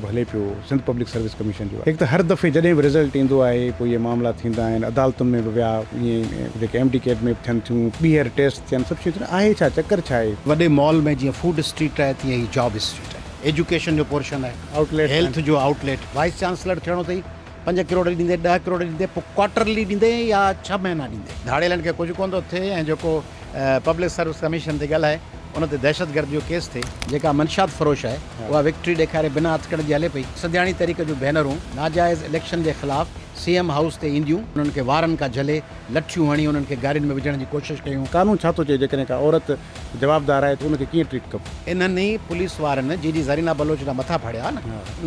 به هلي پيو سنڌ پبلڪ سروس ڪميشن جو هڪ ته هر دفعي جڏهن به رزلٽ ايندو آهي پوء اهي معاملا ٿيندا آهن عدالتن ۾ به ويا ائين جيڪي ايم ڊي ڪيٽ ۾ به ٿين ٿيون ٻيهر ٽيسٽ ٿين سڀ شيون ٿين آهي ڇا چڪر ڇا آهي. وڏي مال ۾ جيئن فوڊ اسٽريٽ آهي تيئن هي جاب اسٽريٽ آهي. ايجوڪيشن جو پورشن آهي، آئوٽ هيلٿ جو آئوٽ ليٽ. وائيس چانسلر ٿيڻو اٿئي پنج ڪروڙ ڏيندي ڏهه ڪروڙ ڏيندي پوء ڪوارٽرلي ڏيندي يا ڇهه مهينا ڏيندي. ڌاڙيلن کي ڪجهه ڪونه ٿو ٿئي ۽ جيڪو پبلڪ سروس ڪميشن تي ڳالهائي ان تي دهشتگردي جو ڪيس ٿئي. جيڪا منشيات فروش آهي اها وڪٽري ڏيکاري بنا هٿڪڙ جي هلي پئي. سنڌياڻي تحريڪ جون ڀينرون ناجائز اليڪشن جي خلاف سي ايم هائوس تي اينديون، انهن کي وارن کان جهلي لٺيون هڻي انهن کي گاڏين ۾ وجهڻ جي ڪوشش ڪيون. قانون ڇا ٿو چئي جيڪڏهن ڪا عورت جوابدار آهي ته ان کي ڪيئن ٽريٽ ڪبو؟ انهن ئي پوليس وارن جي جي زرينا بلوچ جا مٿا ڦاڙيا نه،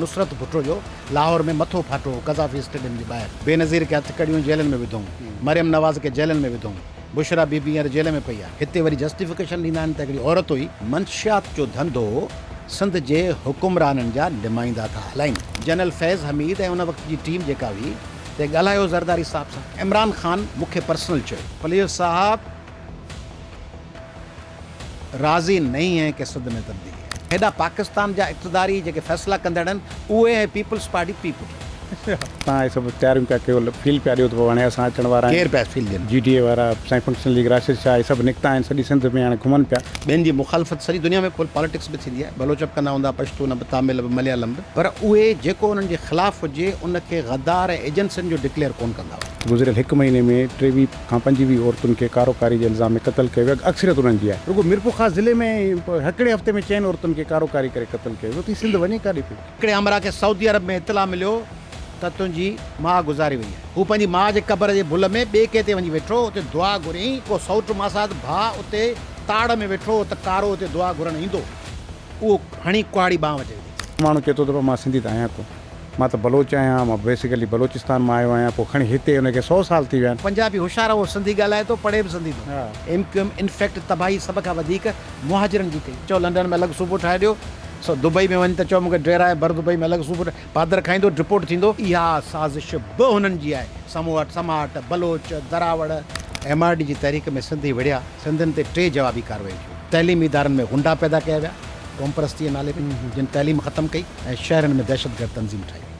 نصرت ڀٽو جو لاهور ۾ مٿو ڦاٽو هو قذافي اسٽيڊيم جي ٻاهر، بينظير کي هٿڪڙيون جيلن ۾ وڌئون، مريم نواز کي جيلن ۾ وڌئون. بشريٰ بي بي هينئر جيل ۾ پئي آهي. هتي وري جسٽيفڪيشن ڏيندا آهن ته هڪڙي عورت هئي. منشيات جو ڌنڌو سنڌ جي حڪمرانن جا نمائندا ٿا هلائين. جنرل فيض حميد ۽ ان وقت جي ٽيم جيڪا هئي تنهن ڳالهايو زرداري صاحب سان. عمران خان مون کي پرسنل چيو. پليجو صاحب راضي نهين هين ڪه سنڌ ۾ تبديلي آئي. هيڏا پاڪستان جا اقتداري جيڪي فيصلا ڪندڙ آهن اهي ۽ پيپلز پارٽي پي پٽ. توهان اهي سڀ تياريون پيا ڪيو فيل پيا ڏيو ته پوء هاڻي اسان اچڻ وارا آهيون. ڪير پيا فيل ڏين؟ جي ڊي اي وارا، سائين فنڪشنل ليگ راشد شاهه اهي سڀ نڪتا آهن سڄي سنڌ ۾ هاڻي گهمن پيا. ٻين جي مخالفت سڄي دنيا ۾ پاليٽڪس به ٿيندي آهي، بلوچ به ڪندا هوندا، پشتون به، تامل به، مليالم به، پر اهي جيڪو انهن جي خلاف هجي ان کي غدار ۽ ايجنسين جو ڊڪليئر ڪونه ڪندا هئا. گذريل هڪ مهيني ۾ 23 کان 25 عورتن کي ڪارو ڪاري جي الزام ۾ قتل ڪيو ويو، اڪثريت انهن جي آهي. رڳو ميرپورخاص ضلعي ۾ هڪڙي هفتي ۾ چئن عورتن کي ڪارو ڪاري ڪري قتل ڪيو ويو ته هي سنڌ وڃي ڪاڏي پئي؟ هڪڙي همراهه کي سعودي عرب ۾ اطلاع مليو ته تنهنجي ماء گذاري وئي آهي. هو پنهنجي ماء جي قبر جي ڀل ۾ ٻئي ڪنهن تي وڃي ويٺو، اتي دعا گهريائين. ڪو سئوٽ ماسات ڀاء اتي تاڙ ۾ ويٺو هو ته ڪارو اتي دعا گهرڻ ايندو. اهو هڻي ڪهاڙي ٻانهن وچ وڌي. ماڻهو چئي ٿو ته مان سنڌي ته آهيان ڪونه. مان ته بلوچ آهيان، مان بيسيڪلي بلوچستان مان آيو آهيان، پوء کڻي هتي ان کي سئو سال ٿي ويا آهن. پنجابي هوشيار آهي، اهو سنڌي ڳالهائي ٿو، پڙهي به سنڌي ٿو. ايم ڪيو ايم انفيڪٽ تباهي سڀ کان وڌيڪ مهاجرن جي ڪئي. چئو لنڊن ۾ الڳ صوبو ٺاهي ڏيو، سو دبئي ۾ وڃ ته چئو مون کي ڊيرا ۽ بر دبئي ۾ الڳ صوبو ٺاهي پادر کائيندو ڊپورٽ ٿيندو. اها سازش به هنن جي آهي. سموٽ، سماٽ، بلوچ، دراوڙ. ايم آر ڊي جي تحريڪ ۾ سنڌي وڙهيا، سنڌين تي ٽي جوابي ڪارروائيون ٿيون. تعليمي ادارن ۾ غنڊا پيدا ڪيا ويا، قومپرستيء جي نالي ۾، جن تعليم ختم ڪئي ۽ شهرن ۾ دهشتگرد تنظيم ٺاهي وئي.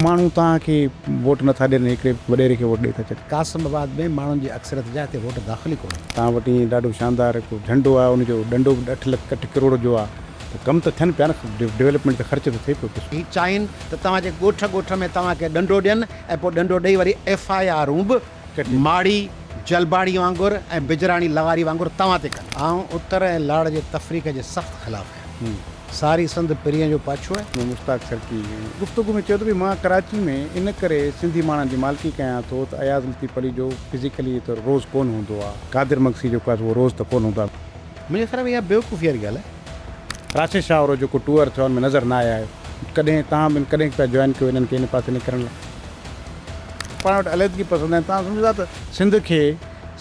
ماڻهو توهان کي ووٽ نه ٿا ڏين ۽ هڪڙي وڏيري کي ووٽ ڏئي ٿا ڇڏين. قاسم آباد ۾ ماڻهن جي اڪثريت جا هتي ووٽ داخل ئي ڪونهن. توهان وٽ ائين ڏاڍو شاندار هڪ جهنڊو آهي ان جو ڏنڊو به اٺ لک اٺ ڪروڙ جو آهي ته ڪم ته ٿين پيا نه ڊولپمينٽ ته خرچ ته ٿئي پيو پئسو. هي چاهين ته توهان جي ڳوٺ ڳوٺ ۾ توهان کي ڏنڊو ڏين ۽ پوء ڏنڊو ڏئي وري ايف I آرون به ماڙي جلباڻي وانگر ۽ بجراڻي لغاري وانگر توهان تي ڪن. آئون اتر ۽ لاڙ جي تفريق جي سخت خلاف آهيان. ساري سنڌ پرينء جو پاڇو آهي. ۾ مشتاق سرڪي گفتگو ۾ چيو ته ڀئي مان ڪراچي ۾ ان ڪري سنڌي ماڻهن جي مالڪي ڪيان ٿو ته اياز لطيف پليجو فزيڪلي ته روز ڪونه هوندو آ، قادر مگسي جيڪو آهي سو اهو روز ته ڪونه هوندو آ. منهنجي خيال ۾ اها بيوقوفي واري ڳالهه آهي. راشد شاهه وارو جيڪو ٽوئر ٿيو آ ان ۾ نظر نه آيا آهيو ڪڏهن توهان به ڪڏهن پيا جوائن ڪيو انهن کي ان پاسي نڪرڻ لاء. پاڻ وٽ عليحدگي پسند آهن توهان سمجهو ٿا ته سنڌ کي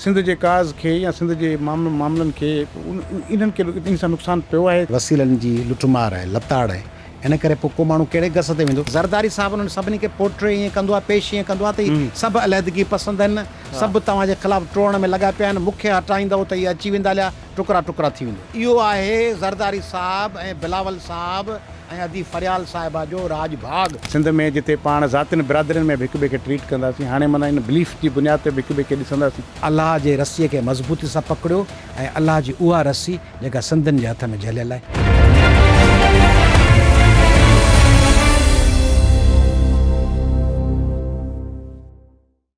سنڌ جي ڪاز کي يا سنڌ جي معاملن کي انهن کي ان سان نقصان پيو آهي. وسيلن جي لٽ مار آهي، لتاڙ آهي، ان ڪري پوء ڪو ماڻهو ڪهڙي گس تي ويندو. زرداري صاحب انهن سڀني کي پورٽري ائين ڪندو آهي، پيش ائين ڪندو آهي ته هي سڀ عليحدگي پسند آهن، سڀ توهان جي خلاف ٽوڙڻ ۾ لڳا پيا آهن، مون کي هٽائيندؤ ته اهي اچي ويندا هليا، ٽڪرا ٽڪرا ٿي ويندو. اهو آهي زرداري صاحب ۽ بلاول صاحب ۽ ادي فريال صاحبه جو راڄ ڀاڳ. سنڌ ۾ جتي پاڻ ذاتين برادرين ۾ به هڪ ٻئي کي ٽريٽ ڪنداسين، هاڻي معنيٰ ان بليف جي بنياد تي به هڪ ٻئي کي ڏسنداسين. الله جي رسيء کي مضبوطي سان پڪڙيو ۽ الله جي اها رسي جيڪا سنڌين جي هٿ ۾ جهليل آهي.